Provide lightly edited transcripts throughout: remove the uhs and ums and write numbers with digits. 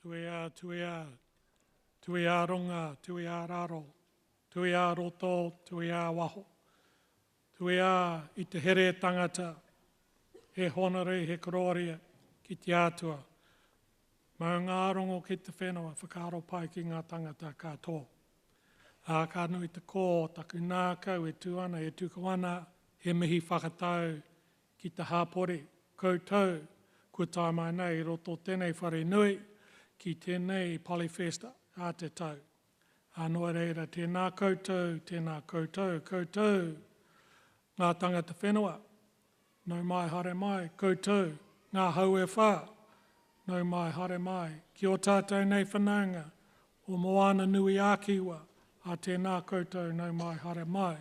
Tuia, tuia, tuia runga, tuia raro, tuia roto, tuia waho. Tuia i te here tangata, he honore, he kororia ki te Atua. Maungārongo ki te whenua, whakaaro pai ki ngā tangata katoa. Ā, ka nui te kō o taku nākau e tū ana, e tuku ana he mihi whakatau ki te hāpori, koutou kua tae mai nei i roto tēnei whare nui ki tēnei Polyfest a te tau. Ā, nō reira, tēnā koutou, tēnā koutou, koutou ngā tangata whenua, nau mai haere mai, koutou ngā hau e whā, nau mai haere mai, ki ō tātou nei whanaunga o Moana-nui-ā-Kiwa, ā tēnā koutou nau mai haere mai,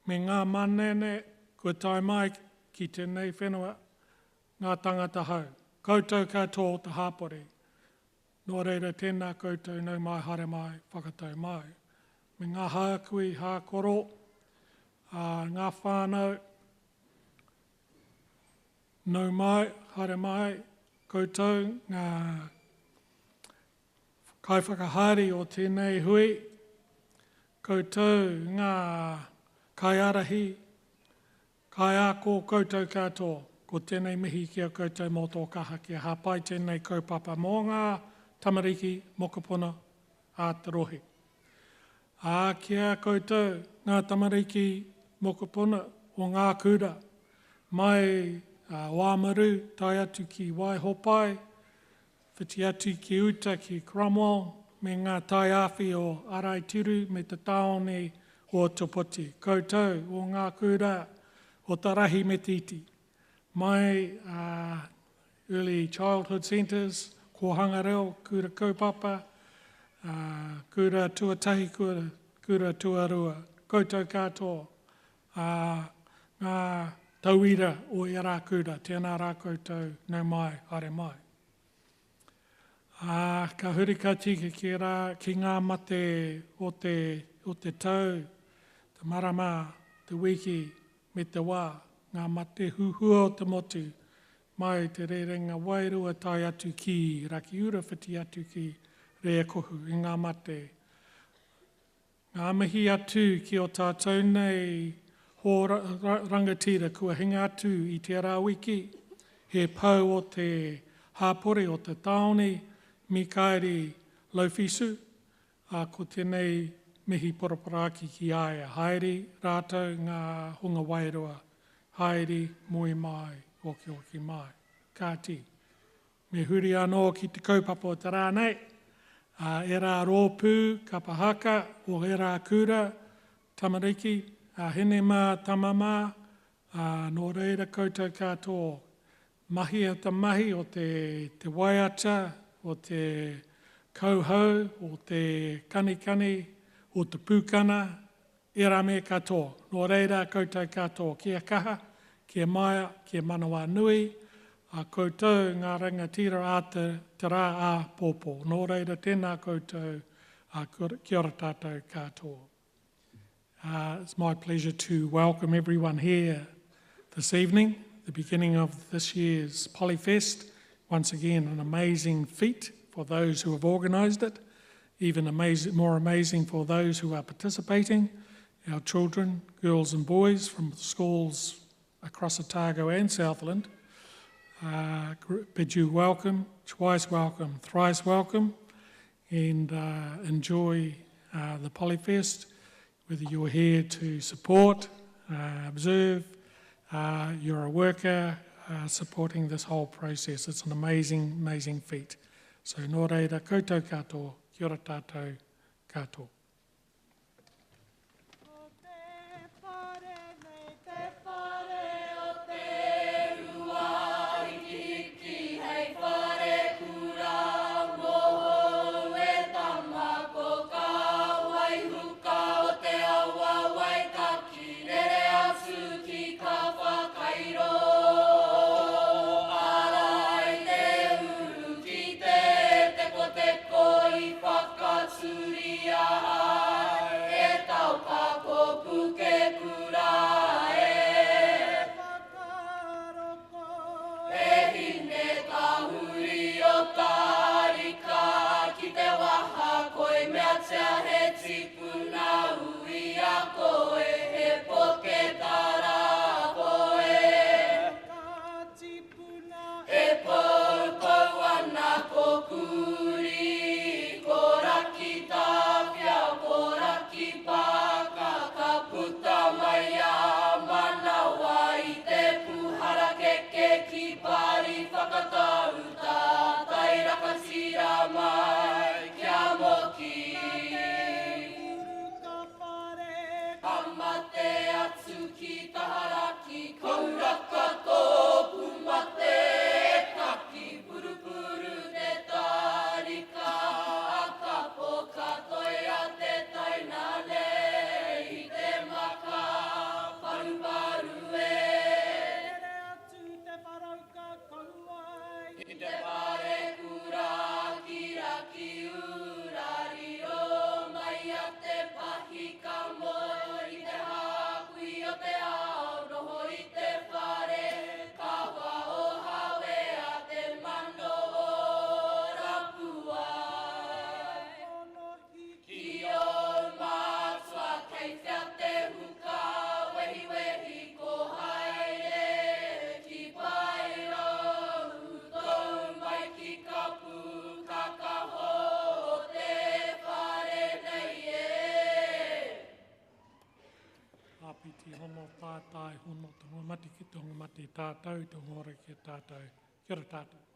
me ngā manene kua tae mai ki tēnei whenua, ngā tangata hau, koutou katoa o te hāpori, nō reira tēnā koutou nau mai haere mai, whakatau mai, me ngā hākui, hākoro, ā, ngā whānau, nau mai, haere mai, koutou ngā Kaiwhakahaere o tēnei hui, koutou ngā kaiārahi, kaiako, koutou katoa, ko tēnei mihi ki a koutou mō tō kaha kia hāpai tēnei kaupapa mō ngā tamariki mokopuna a te rohe. Ā, ki a koutou ngā tamariki mokopuna o ngā kura, mai Oamaru tae atu ki Waihopai, Whiti atu ki uta ki Cromwell me ngā taiāwhi o Araitiru me te tāone o Ōtepoti. Koutou o ngā kura o te rahi me te iti. Mai a Early Childhood Centres, Kōhanga Reo, Kura Kaupapa, Kura Tuatahi, Kura Tuarua. Koutou katoa, ngā tauira o ērā kura, tēnā rā koutou, nau mai, haere mai. Ā, ka huri ka tika ki ērā, ki ngā mate o te, o te tau, te marama, te wiki, me te wā, ngā mate huhua o te motu, mai te rerenga wairua tae atu ki Rakiura whiti atu ki Rēkohu i ngā mate Ngā mihi atu ki o tātou nei hoa rangatira kua hinga atu i tērā wiki, he pou o te hāpori o te tāone, Mikaere Laufisu, ā, ko tēnei mihi poroporoaki ki a ia. Haere rātou ngā hunga wairua, haere, moe mai, okioki mai. Kāti. Me huri anō ki te kaupapa o te rā nei, ā, ērā rōpū kapa haka o ērā kura, tamariki, ā, hine mā, tama mā, ā, nō reira koutou katoa, mahia te mahi o te, te waiata, o te kauhau, o te kanikani, o te pūkana, Ērā me katoa. Nō reira koutou katoa, kia kaha, kia maia, kia manawanui, a koutou ngā rangatira ā te, te rā āpōpō. Nō reira tēnā koutou, a kia ora tātou katoa. Uh, it's my pleasure to welcome everyone here this evening, the beginning of this year's Polyfest. Once again, an amazing feat for those who have organised it even amazing, more amazing for those who are participating, our children, girls and boys from schools across Otago and Southland. Uh, bid you welcome, twice welcome, thrice welcome, and uh, enjoy uh, the Polyfest, whether you're here to support, uh, observe, uh, you're a worker, uh, supporting this whole process. It's an amazing, amazing feat. So nō reira, koutou katoa, kia ora tātou katoa. Ko te whare nei te whare o Te Ruahikihiki hei whare kura mōhou e tama ko ka waihuka o te awa Waitaki rere atu ki ka whakairo Ārai te uru ki te tekoteko i whakatūria ai. te parekura ki Rakiura riro mai a Te Pahi ka moe i te hākui o te ao noho i te whare kawa o Hawea te mano o Rapuwai. Ki ōu mātua kei whea te huka wehiwehi ko haere ki Paerau tou mai ki Kapu kakaho o te whare nei e. Āpiti hono tātai hono te hunga mate ki te hunga mate tātou, te hunga ora ki a tātou. Kia ora tātou.